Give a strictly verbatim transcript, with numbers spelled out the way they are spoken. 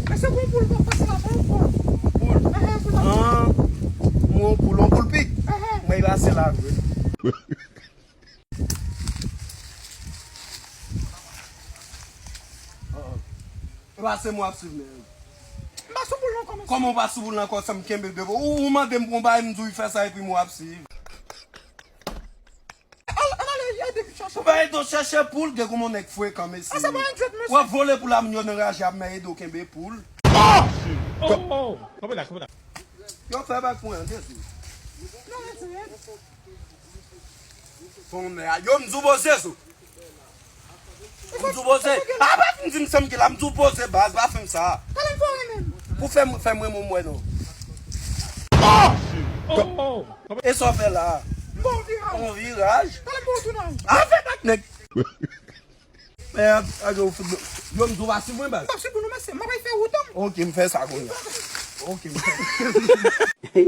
Men se bon poul, bon, pase la, bon poul. Poul. Ehe, poul. Ah, mwen poul, on poul pik. Ehe. Mwen pase la, vre. E pa se mwen ap swiv, men. M pa sou poul nan kò, mesye. Kòman w pa sou poul nan kò, sa m kenbe devan? Ou, ou mande m pou yon bagay, m di w fè sa, epi mwen ap swiv. Al, al ale ede m chache. Ou pa ede w chèche poul, gen kòman nèg frekan, mesye. Ah, sa pa yon jwèt, mesye. W ap vole pou lamoun yo nan raje ap men ede w kenbe poul. Oh! Oh! Kanpe la, kanpe la. Yo fè bak pou mwen, Jezi. Non, retire. Bon, men, yo, m di w poze sou. M di w poze. A, pa vin di m sa m gen la, m di w poze, baz, pa fè m sa. Talè m fè w renmen m. Pou fè m, fè m renmen w, m wè non. Oh! E sa w fè la? M ba w viraj. Yon viraj? Talè m ba w tounaj. A, fè bak, nèg. Men, a, a, yo, yo, m di w pa swiv mwen, baz. M p ap swiv ou non, mesye. M ap fè wout an. Ok, m fè sa kounye a. Ok, m fè.